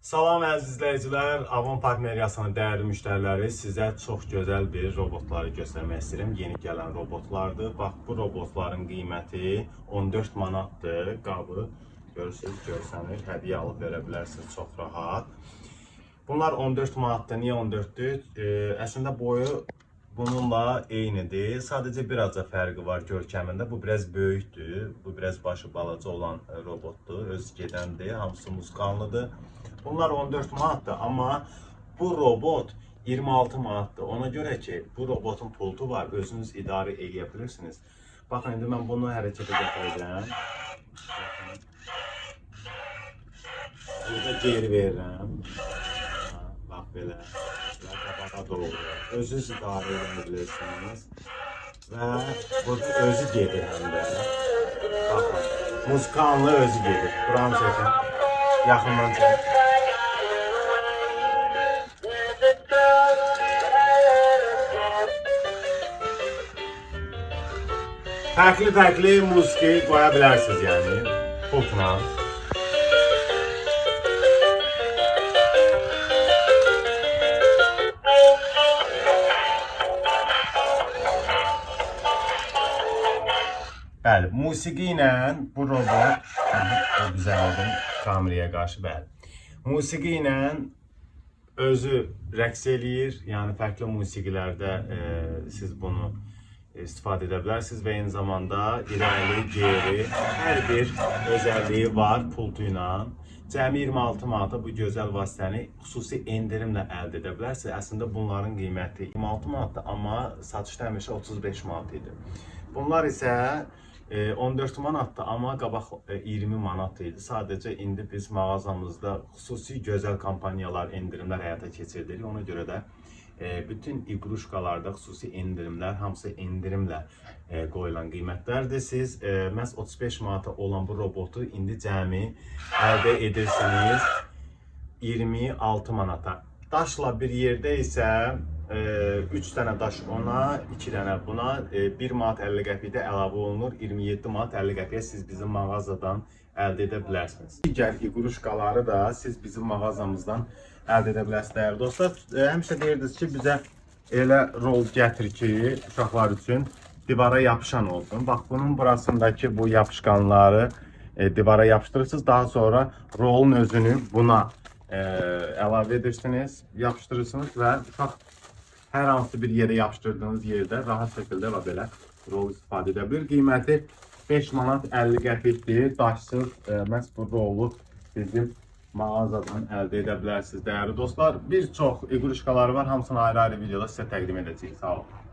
Salam əziz izləyicilər, Avon Partneryasının dəyərli müştəriləri, sizə çox gözəl bir robotları göstərmək istəyirəm. Yeni gələn robotlardır. Bax, bu robotların qiyməti 14 manatdır. Qabı görürsünüz, görsənir. Hədiyyə alıb verə bilərsiniz çox rahat. Bunlar 14 manatdır. Niyə 14-dür? Əslində boyu bununla eynidir. Sadəcə birazca fərqi var görkəmində. Bu biraz böyükdür. Bu biraz başı balaca olan robotdur. Öz gedəndir. Hamısı muskanlıdır. Bunlar 14 manatdır, amma bu robot 26 manatdır. Ona görə ki, bu robotun pultu var. Özünüz idarə eləyə bilirsiniz. Baxın, indi mən bunu hərəkətə gətirəcəm. Baxın. Burada geri verirəm. Bax belə. Və qabağa doğru. Özünüz idarə edə bilirsiniz. Və burada özü gedir həm də. Baxın. Musikanlı özü gedir. Buranı çəkin. Yaxından çəkin. Fərqli-fərqli musiqi qoya bilərsiniz yəni pultla. Bəli, musiqi ilə bu robot düzəldim kameraya qarşı, bəli. Musiqi ilə özü rəqs eləyir. Yəni fərqli musiqilərdə siz bunu istifadə edə bilərsiniz və eyni zamanda irəli, geri hər bir özəlliyi var pultu ilə. Cəmi 26 manata bu gözəl vasitəni xüsusi endirimlə əldə edə bilərsiniz. Əslində bunların qiyməti 26 manatdır, amma satışda həmişə 35 manat idi. Bunlar isə 14 manatdır, amma qabaq 20 manat idi. Sadəcə indi biz mağazamızda xüsusi gözəl kampaniyalar, endirimlər həyata keçiririk. Ona görə də bütün iqruşkalarda xüsusi endirimlər, hamısı endirimlə qoyulan qiymətlərdir. Siz məhz 35 manata olan bu robotu indi cəmi əldə edirsiniz 26 manata. Daşla bir yerdə isə 3 dənə daş ona, 2 dənə buna, 1 manat 50 qəpik də əlavə olunur. 27 manat 50 qəpiyə siz bizim mağazadan əldə edə bilərsiniz. Digər iqruşkaları da siz bizim mağazamızdan əldə edə bilərsiniz dəyərli dostlar. Həmişə deyirdiniz ki, bizə elə rol gətir ki, uşaqlar üçün divara yapışan olsun. Bax, bunun burasındakı bu yapışqanları divara yapışdırırsınız. Daha sonra rolun özünü buna əlavə edirsiniz, yapışdırırsınız və uşaq hər hansı bir yerə yapışdırdığınız yerdə rahat şəkildə və belə rol istifadə edə bilir. Qiyməti 5 manat 50 qəpikdir. Daşsız məhz bu rolu bizim mağazadan əldə edə bilərsiniz dəyərli dostlar. Bir çox iqruşkaları var. Hamısını ayrı-ayrı videoda sizə təqdim edəcəyik. Sağ olun.